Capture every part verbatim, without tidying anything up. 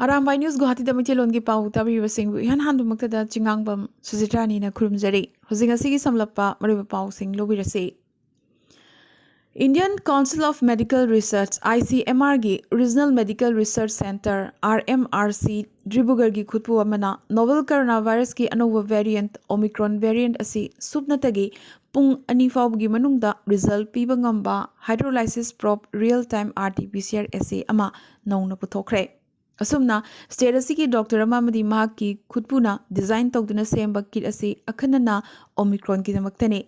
Arambai news ꯒꯨꯋꯥꯍꯥꯇꯤꯗ ꯃꯩꯇꯩꯂꯣꯟꯒꯤ ꯄꯥꯎ ꯇꯥꯕꯤꯕꯁꯤꯡꯕꯨ ꯏꯍꯥꯟ ꯍꯥꯟꯕꯃꯛꯇꯗ ꯆꯤꯉꯥꯡꯕꯝ ꯁꯨꯖꯤꯇ꯭ꯔꯥꯅꯤꯅ ꯈꯨꯔꯨꯝꯖꯔꯤ꯫ ꯍꯧꯖꯤꯛ ꯉꯁꯤꯒꯤ ꯁꯝꯂꯞꯄ ꯃꯔꯨꯑꯣꯏꯕ ꯄꯥꯎꯁꯤꯡ ꯂꯧꯕꯤꯔꯁꯤ꯫ Indian Council of Medical Research, I C M R ꯒꯤ Regional Medical Research Centre, R M R C, ꯗꯤꯕ꯭ꯔꯨꯒꯔꯒꯤ ꯈꯨꯠꯄꯨ ꯑꯃꯅ novel coronavirus ꯀꯤ ꯑꯅꯧꯕ variant Omicron variant ꯑꯁꯤ ꯁꯨꯞꯅꯇꯒꯤ ꯄꯨꯡ ꯑꯅꯤ ꯐꯥꯎꯕꯒꯤ ꯃꯅꯨꯡꯗ result ꯄꯤꯕ ꯉꯝꯕ hydrolysis probe real time R T P C R assay ꯑꯃ ꯅꯧꯅ ꯄꯨꯊꯣꯛꯈ꯭ꯔꯦ꯫ ꯑꯁꯨꯝꯅ state ꯑꯁꯤꯒꯤ doctor ꯑꯃ ꯑꯃꯗꯤ ꯃꯍꯥꯛꯀꯤ ꯈꯨꯠꯄꯨꯅ design ꯇꯧꯗꯨꯅ ꯁꯦꯝꯕ kit ꯑꯁꯤ ꯑꯈꯟꯅꯅ Omicron ꯒꯤꯗꯃꯛꯇꯅꯤ꯫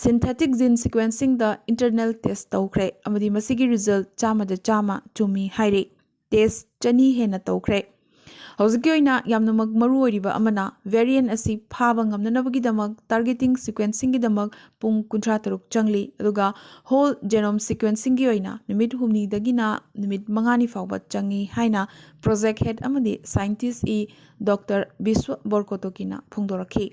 Synthetic gene sequencing ꯗ internal test ꯇꯧꯈ꯭ꯔꯦ ꯑꯃꯗꯤ ꯃꯁꯤꯒꯤ result ꯆꯥꯝꯃꯗ ꯆꯥꯝꯃ ꯆꯨꯝꯃꯤ ꯍꯥꯏꯔꯤ꯫ Test ꯆꯅꯤ ꯍꯦꯟꯅ ꯇꯧꯈ꯭ꯔꯦ꯫ ꯍꯧꯖꯤꯛꯀꯤ ꯑꯣꯏꯅ ꯌꯥꯝꯅꯃꯛ ꯃꯔꯨ ꯑꯣꯏꯔꯤꯕ ꯑꯃꯅ variant ꯑꯁꯤ ꯐꯥꯕ ꯉꯝꯅꯅꯕꯒꯤꯗꯃꯛ targeting sequencing ꯒꯤꯗꯃꯛ ꯄꯨꯡ ꯀꯨꯟꯊ꯭ꯔꯥ ꯇꯔꯨꯛ ꯆꯪꯂꯤ, ꯑꯗꯨꯒ whole genome sequencing ꯒꯤ ꯑꯣꯏꯅ ꯅꯨꯃꯤꯠ ꯍꯨꯝꯅꯤꯗꯒꯤꯅ ꯅꯨꯃꯤꯠ ꯃꯉꯥꯅꯤ ꯐꯥꯎꯕ ꯆꯪꯏ ꯍꯥꯏꯅ project head ꯑꯃꯗꯤ scientist ꯏ Doctor ꯕꯤꯁ꯭ꯋ ꯕꯣꯔꯀꯣꯇꯣꯀꯤꯅ ꯐꯣꯡꯗꯣꯔꯛꯈꯤ꯫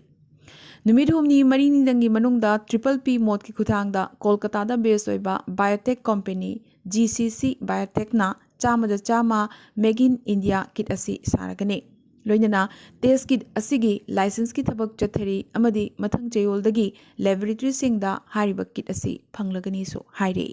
ꯅꯨꯃꯤꯠ ꯍꯨꯝꯅꯤ ꯃꯔꯤꯅꯤꯗꯪꯒꯤ ꯃꯅꯨꯡꯗ triple P mode ꯀꯤ ꯈꯨꯠꯊꯥꯡꯗ ꯀꯣꯜꯀꯇꯥꯗ base ꯑꯣꯏꯕ biotech company G C C Biotech ꯅ ꯆꯥꯝꯃꯗ ꯆꯥꯝꯃ Make in India kit ꯑꯁꯤ ꯁꯥꯔꯒꯅꯤ꯫ ꯂꯣꯏꯅꯅ test kit ꯑꯁꯤꯒꯤ license ꯀꯤ ꯊꯕꯛ ꯆꯠꯊꯔꯤ ꯑꯃꯗꯤ ꯃꯊꯪ ꯆꯌꯣꯜꯗꯒꯤ laboratory ꯁꯤꯡꯗ ꯍꯥꯏꯔꯤꯕ kit ꯑꯁꯤ ꯐꯪꯂꯒꯅꯤꯁꯨ ꯍꯥꯏꯔꯤ꯫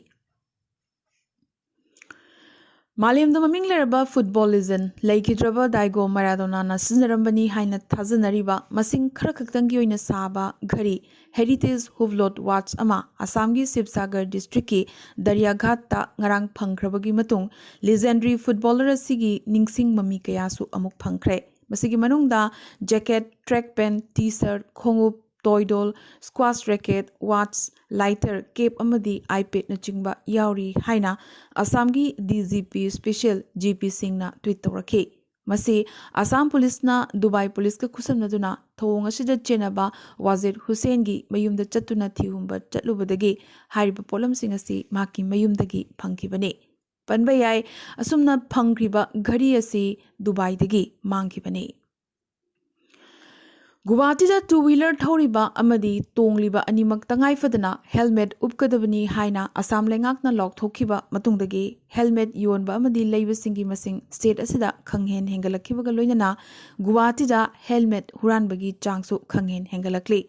ꯃꯥꯂꯦꯝꯗ ꯃꯃꯤꯡ ꯂꯩꯔꯕ football legend ꯂꯩꯈꯤꯗ꯭ꯔꯕ ꯗꯥꯏꯒꯣ ꯃꯔꯥꯗꯣꯅꯥꯅ ꯁꯤꯖꯤꯟꯅꯔꯝꯕꯅꯤ ꯍꯥꯏꯅ ꯊꯥꯖꯅꯔꯤꯕ ꯃꯁꯤꯡ ꯈꯔꯈꯛꯇꯪꯒꯤ ꯑꯣꯏꯅ ꯁꯥꯕ ꯘꯔꯤ Heritage Hublot watch ꯑꯃ ꯑꯁꯥꯝꯒꯤ ꯁꯤꯕꯁꯥꯒꯔ district ꯀꯤ ꯗꯔꯤꯌꯥꯘꯥꯠꯇ ꯉꯔꯥꯡ ꯐꯪꯈ꯭ꯔꯕꯒꯤ ꯃꯇꯨꯡ legendary footballer ꯑꯁꯤꯒꯤ ꯅꯤꯡꯁꯤꯡ ꯃꯃꯤ ꯀꯌꯥꯁꯨ ꯑꯃꯨꯛ ꯐꯪꯈ꯭ꯔꯦ꯫ ꯃꯁꯤꯒꯤ ꯃꯅꯨꯡꯗ jacket, track pant, T-shirt, ꯈꯣꯡꯎꯞ, toy doll, squash racket, watch, lighter, cap ꯑꯃꯗꯤ iPad ꯅꯆꯤꯡꯕ ꯌꯥꯎꯔꯤ ꯍꯥꯏꯅ ꯑꯁꯥꯝꯒꯤ D G P special G P ꯁꯤꯡꯅ tweet ꯇꯧꯔꯛꯈꯤ꯫ ꯃꯁꯤ ꯑꯁꯥꯝ ꯄꯨꯂꯤꯁꯅ ꯗꯨꯕꯥꯏ ꯄꯨꯂꯤꯁꯀ ꯈꯨꯠꯁꯝꯅꯗꯨꯅ ꯊꯧꯑꯣꯡ ꯑꯁꯤꯗ ꯆꯦꯟꯅꯕ ꯋꯥꯖꯤꯗ ꯍꯨꯁꯦꯟꯒꯤ ꯃꯌꯨꯝꯗ ꯆꯠꯇꯨꯅ ꯊꯤꯍꯨꯝꯕ ꯆꯠꯂꯨꯕꯗꯒꯤ ꯍꯥꯏꯔꯤꯕ ꯄꯣꯠꯂꯝꯁꯤꯡ ꯑꯁꯤ ꯃꯍꯥꯛꯀꯤ ꯃꯌꯨꯝꯗꯒꯤ ꯐꯪꯈꯤꯕꯅꯤ꯫ ꯄꯟꯕ ꯌꯥꯏ, ꯑꯁꯨꯝꯅ ꯐꯪꯈ꯭ꯔꯤꯕ ꯘꯔꯤ ꯑꯁꯤ ꯗꯨꯕꯥꯏꯗꯒꯤ ꯃꯥꯡꯈꯤꯕꯅꯤ꯫ ꯒꯨꯋꯥꯍꯥꯇꯤꯗ two wheeler ꯊꯧꯔꯤꯕ ꯑꯃꯗꯤ ꯇꯣꯡꯂꯤꯕ ꯑꯅꯤꯃꯛ ꯇꯉꯥꯏ ꯐꯗꯅ helmet ꯎꯞꯀꯗꯕꯅꯤ ꯍꯥꯏꯅ ꯑꯁꯥꯝ ꯂꯩꯉꯥꯛꯅ ꯂꯥꯎꯊꯣꯛꯈꯤꯕ ꯃꯇꯨꯡꯗꯒꯤ helmet ꯌꯣꯟꯕ ꯑꯃꯗꯤ ꯂꯩꯕꯁꯤꯡꯒꯤ ꯃꯁꯤꯡ state ꯑꯁꯤꯗ ꯈꯪꯍꯦꯟ ꯍꯦꯟꯒꯠꯂꯛꯈꯤꯕꯒ ꯂꯣꯏꯅꯅ ꯒꯨꯋꯥꯍꯥꯇꯤꯗ helmet ꯍꯨꯔꯥꯟꯕꯒꯤ ꯆꯥꯡꯁꯨ ꯈꯪꯍꯦꯟ ꯍꯦꯟꯒꯠꯂꯛꯂꯤ꯫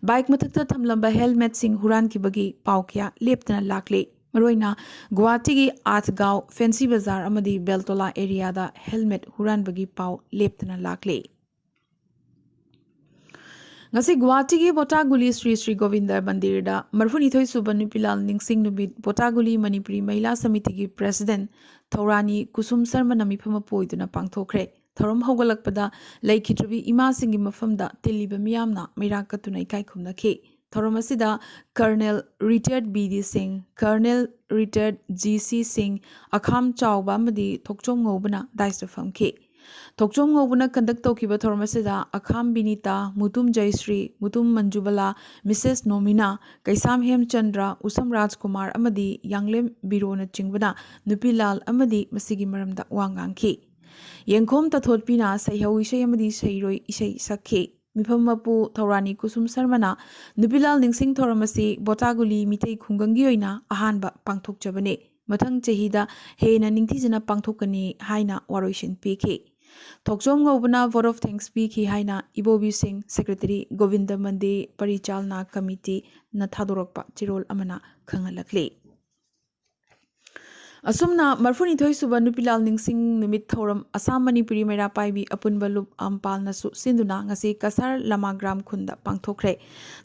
Bike ꯃꯊꯛꯇ ꯊꯝꯂꯝꯕ helmetꯁꯤꯡ ꯍꯨꯔꯥꯟꯈꯤꯕꯒꯤ ꯄꯥꯎ ꯀꯌꯥ ꯂꯦꯞꯇꯅ ꯂꯥꯛꯂꯤ꯫ ꯃꯔꯨꯑꯣꯏꯅ ꯒꯨꯋꯥꯍꯥꯇꯤꯒꯤ ꯑꯥꯊꯒꯥꯎ, ꯐꯦꯟꯁꯤ ꯕꯖꯥꯔ ꯑꯃꯗꯤ ꯕꯦꯜꯇꯣꯂꯥ areaꯗ helmet ꯍꯨꯔꯥꯟꯕꯒꯤ ꯄꯥꯎ ꯂꯦꯞꯇꯅ ꯂꯥꯛꯂꯤ꯫ ꯉꯁꯤ ꯒꯨꯋꯥꯍꯥꯇꯤꯒꯤ ꯕꯣꯇꯥꯒꯨꯂꯤ ꯁ꯭ꯔꯤ ꯁ꯭ꯔꯤ ꯒꯣꯕꯤꯟꯗ ꯃꯟꯗꯤꯔꯗ ꯃꯔꯤꯐꯨꯅꯤꯊꯣꯏ ꯁꯨꯕ ꯅꯨꯄꯤꯂꯥꯜ ꯅꯤꯡꯁꯤꯡ ꯅꯨꯃꯤꯠ ꯕꯣꯇꯥꯒꯨꯂꯤ ꯃꯅꯤꯄꯨꯔꯤ ꯃꯍꯤꯂꯥ ꯁꯃꯤꯇꯤꯒꯤ president ꯊꯧꯔꯥꯅꯤ ꯀꯨꯁꯨꯝ ꯁꯔꯃꯅ ꯃꯤꯐꯝ ꯃꯄꯨ ꯑꯣꯏꯗꯨꯅ ꯄꯥꯡꯊꯣꯛꯈ꯭ꯔꯦ꯫ ꯊꯧꯔꯝ ꯍꯧꯒꯠꯂꯛꯄꯗ ꯂꯩꯈꯤꯗ꯭ꯔꯕꯤ ꯏꯃꯥꯁꯤꯡꯒꯤ ꯃꯐꯝꯗ ꯇꯤꯜꯂꯤꯕ ꯃꯤꯌꯥꯝꯅ ꯃꯩꯔꯥ ꯀꯠꯇꯨꯅ ꯏꯀꯥꯏ ꯈꯨꯝꯅꯈꯤ꯫ ꯊꯧꯔꯝ ꯑꯁꯤꯗ Colonel retired B D ꯁꯤꯡ, Colonel retired G C ꯁꯤꯡ, ꯑꯈꯥꯝ ꯆꯥꯎꯕ ꯑꯃꯗꯤ ꯊꯣꯛꯆꯣꯝ ꯉꯧꯕꯅ dais ꯇ ꯐꯝꯈꯤ꯫ ꯊꯣꯛꯆꯣꯝ ꯉꯧꯕꯅ conduct ꯇꯧꯈꯤꯕ ꯊꯧꯔꯝ ꯑꯁꯤꯗ ꯑꯈꯥꯝ ꯕꯤꯅꯤꯇꯥ, ꯃꯨꯇꯨꯝ ꯖꯌꯁ꯭ꯔꯤ, ꯃꯨꯇꯨꯝ ꯃꯟꯖꯨꯕꯂꯥ, Missus ꯅꯣꯃꯤꯅꯥ, ꯀꯩꯁꯥꯝ ꯍꯦꯝꯆꯟꯗ꯭ꯔ, ꯎꯁꯝ ꯔꯥꯖꯀꯨꯃꯥꯔ ꯑꯃꯗꯤ ꯌꯥꯡꯂꯦꯝ ꯕꯤꯔꯣꯅꯆꯤꯡꯕꯅ ꯅꯨꯄꯤꯂꯥꯜ ꯑꯃꯗꯤ ꯃꯁꯤꯒꯤ ꯃꯔꯝꯗ ꯋꯥ ꯉꯥꯡꯈꯤ꯫ ꯌꯦꯡꯈꯣꯝ ꯇꯊꯣꯠꯄꯤꯅ ꯁꯩꯍꯧ ꯏꯁꯩ ꯑꯃꯗꯤ ꯁꯩꯔꯣꯏ ꯏꯁꯩ ꯁꯛꯈꯤ꯫ ꯃꯤꯐꯝ ꯃꯄꯨ ꯊꯧꯔꯥꯅꯤ ꯀꯨꯁꯨꯝ ꯁꯔꯃꯅ ꯅꯨꯄꯤꯂꯥꯜ ꯅꯤꯡꯁꯤꯡ ꯊꯧꯔꯝ ꯑꯁꯤ ꯕꯣꯇꯥꯒꯨꯂꯤ ꯃꯤꯇꯩ ꯈꯨꯡꯒꯪꯒꯤ ꯑꯣꯏꯅ ꯑꯍꯥꯟꯕ ꯄꯥꯡꯊꯣꯛꯆꯕꯅꯤ, ꯃꯊꯪ ꯆꯍꯤꯗ ꯍꯦꯟꯅ ꯅꯤꯡꯊꯤꯖꯅ ꯄꯥꯡꯊꯣꯛꯀꯅꯤ ꯍꯥꯏꯅ ꯋꯥꯔꯣꯏꯁꯤꯟ ꯄꯤꯈꯤ꯫ ꯊꯣꯛꯆꯣꯝ ꯉꯧꯕꯅ vote of thanks ꯄꯤꯈꯤ ꯍꯥꯏꯅ ꯏꯕꯣꯕꯤ ꯁꯤꯡ, secretary ꯒꯣꯕꯤꯟꯗ ꯃꯟꯗꯤꯔ ꯄꯔꯤꯆꯥꯂꯅꯥ committee ꯅ ꯊꯥꯗꯣꯔꯛꯄ ꯆꯦꯔꯣꯜ ꯑꯃꯅ ꯈꯪꯍꯜꯂꯛꯂꯤ꯫ ꯑꯁꯨꯝꯅ ꯃꯔꯤꯐꯨꯅꯤꯊꯣꯏ ꯁꯨꯕ ꯅꯨꯄꯤꯂꯥꯜ ꯅꯤꯡꯁꯤꯡ ꯅꯨꯃꯤꯠ ꯊꯧꯔꯝ ꯑꯁꯥꯝ ꯃꯅꯤꯄꯨꯔꯤ ꯃꯩꯔꯥ ꯄꯥꯏꯕꯤ ꯑꯄꯨꯟꯕ ꯂꯨꯞ ꯑꯝꯄꯥꯜꯅꯁꯨ ꯁꯤꯟꯗꯨꯅ ꯉꯁꯤ ꯀꯁꯥꯔ ꯂꯃꯥꯒ꯭ꯔꯥꯝ ꯈꯨꯟꯗ ꯄꯥꯡꯊꯣꯛꯈ꯭ꯔꯦ꯫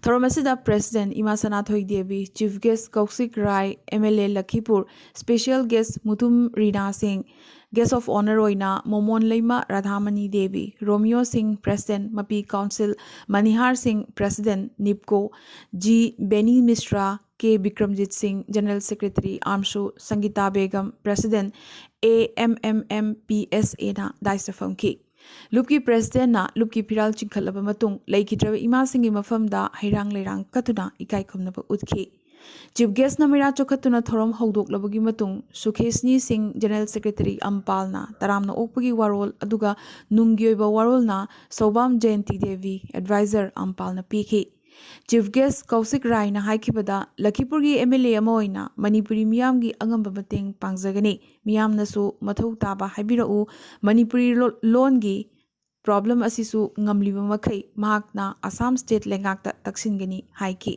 ꯊꯧꯔꯝ ꯑꯁꯤꯗ president ꯏꯃꯥ ꯁꯅꯥꯊꯣꯏ Devi, chief guest ꯀꯧꯁꯤꯛ Rai, M L A ꯂꯈꯤꯄꯨꯔ, special guest Mutum ꯔꯤꯅꯥ ꯁꯤꯡ, guest of honour ꯑꯣꯏꯅ ꯃꯣꯃꯣꯟ ꯂꯩꯃ ꯔꯥꯙꯥꯃꯅꯤ ꯗꯦꯕꯤ, ꯔꯣꯃꯤꯌꯣ ꯁꯤꯡ, president ꯃꯄꯤ council, ꯃꯅꯤꯍꯥꯔ ꯁꯤꯡ, president ꯅꯤꯞꯀꯣ, G ꯕꯦꯅꯤ ꯃꯤꯁ꯭ꯔꯥ, K ꯕꯤꯀ꯭ꯔꯝꯖꯤꯠ ꯁꯤꯡ, general secretary ꯑꯥꯝꯁꯨ, ꯁꯪꯒꯤꯇꯥ Begum, president A M M M P S A ꯅ dais ꯇ ꯐꯝꯈꯤ꯫ ꯂꯨꯞꯀꯤ president ꯅ ꯂꯨꯞꯀꯤ ꯐꯤꯔꯥꯜ ꯆꯤꯡꯈꯠꯂꯕ ꯃꯇꯨꯡ ꯂꯩꯈꯤꯗ꯭ꯔꯕ ꯏꯃꯥꯁꯤꯡꯒꯤ ꯃꯐꯝꯗ ꯍꯩꯔꯥꯡ ꯂꯩꯔꯥꯡ ꯀꯠꯇꯨꯅ ꯏꯀꯥꯏ ꯈꯨꯝꯅꯕ ꯎꯠꯈꯤ꯫ ꯆꯤꯐ ꯒꯦꯁꯅ ꯃꯩꯔꯥ ꯆꯣꯛꯈꯠꯇꯨꯅ ꯊꯧꯔꯝ ꯍꯧꯗꯣꯛꯂꯕꯒꯤ ꯃꯇꯨꯡ, ꯁꯨꯈꯦꯁꯅꯤ ꯁꯤꯡ, ꯖꯦꯅꯔꯦꯜ ꯁꯦꯀ꯭ꯔꯦꯇꯔꯤ ꯑꯝꯄꯥꯜꯅ ꯇꯔꯥꯝꯅ ꯑꯣꯛꯄꯒꯤ ꯋꯥꯔꯣꯜ, ꯑꯗꯨꯒ ꯅꯨꯡꯒꯤ ꯑꯣꯏꯕ ꯋꯥꯔꯣꯜꯅ ꯁꯧꯕꯥꯝ ꯖꯌꯟꯇꯤ ꯗꯦꯕꯤ, ꯑꯦꯗꯚꯥꯏꯖꯔ ꯑꯝꯄꯥꯜꯅ ꯄꯤꯈꯤ꯫ ꯆꯤꯐ ꯒꯦꯁ ꯀꯧꯁꯤꯛ ꯔꯥꯏꯅ ꯍꯥꯏꯈꯤꯕꯗ, ꯂꯈꯤꯄꯨꯔꯒꯤ ꯑꯦꯝ ꯑꯦꯜ ꯑꯦ ꯑꯃ ꯑꯣꯏꯅ ꯃꯅꯤꯄꯨꯔꯤ ꯃꯤꯌꯥꯝꯒꯤ ꯑꯉꯝꯕ ꯃꯇꯦꯡ ꯄꯥꯡꯖꯒꯅꯤ꯫ ꯃꯤꯌꯥꯝꯅꯁꯨ ꯃꯊꯧ ꯇꯥꯕ ꯍꯥꯏꯕꯤꯔꯛꯎ꯫ ꯃꯅꯤꯄꯨꯔꯤ ꯂꯣ-, ꯂꯣꯟꯒꯤ ꯄ꯭ꯔꯣꯕ꯭ꯂꯦꯝ ꯑꯁꯤꯁꯨ ꯉꯝꯂꯤꯕ ꯃꯈꯩ ꯃꯍꯥꯛꯅ ꯑꯁꯥꯝ ꯁ꯭ꯇꯦꯠ ꯂꯩꯉꯥꯛꯇ ꯇꯛꯁꯤꯟꯒꯅꯤ ꯍꯥꯏꯈꯤ꯫